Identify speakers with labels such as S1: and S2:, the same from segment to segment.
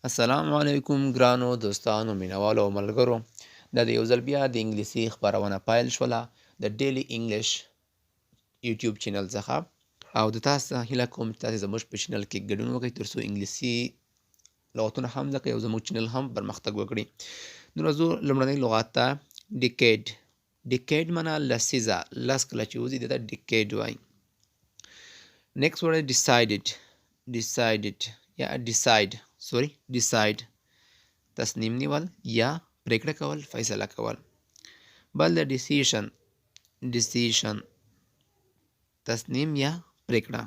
S1: السلام علیکم ګرانو دوستانو، مینوالو او ملګرو. دا د یو ځل بیا د انګلیسي خپرونه پیل شوله د ډیلی انګلیش یوټیوب چینل څخه، او د تاسو څخه هیله کوم چې تاسو زموږ په چینل کې ګډون وکړئ، تر څو انګلیسي لغتونه هم زده کړئ او زموږ چینل هم پرمختګ وکړي. نو راځو لومړنۍ لغت ته، ډیکیډ. ډیکیډ معنا لسیزه، لس کله چې وځي دې ته ډیکیډ وایي. Next word is decided. Decided یا decide، sorry، decide تصمیم نیول یا پریکړه کول، فیصله کول. بل د decision. Decision تصمیم یا پریکړه.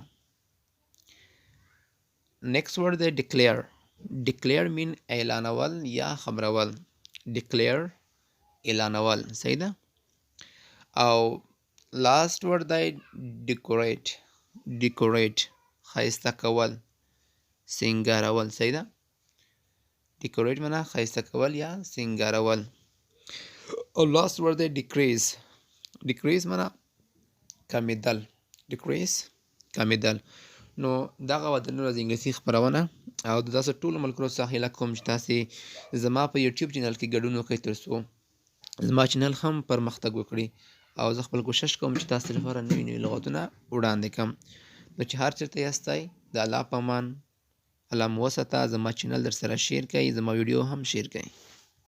S1: Next word دی declare. Declare mean اعلانول یا خبرول. Declare اعلانول، صحیح ده. او last word دی decorate. Decorate ښایسته کول، سینګارول، صحیح ده. Decorate معنا ښایسته کول یا سینګارول. او last word دی decrease. Decrease معنا کمیدل. Decrease کمیدل. نو دغه وه د نن ورځې انګلیسي خپرونه، او د تاسو ټولو ملګرو څخه هیله کوم چې تاسې زما په یوټیوب چینل کې ګډون وکړئ، تر څو زما چینل هم پرمختګ وکړي، او زه خپل کوشش کوم چې تاسو لپاره نوي نوي لغتونه وړاندې کړم. نو چې هر چېرته یاستئ، د الله په امان، الله مو وساته. زما چینل در سره share کړئ، زما ویډیو هم share کړئ.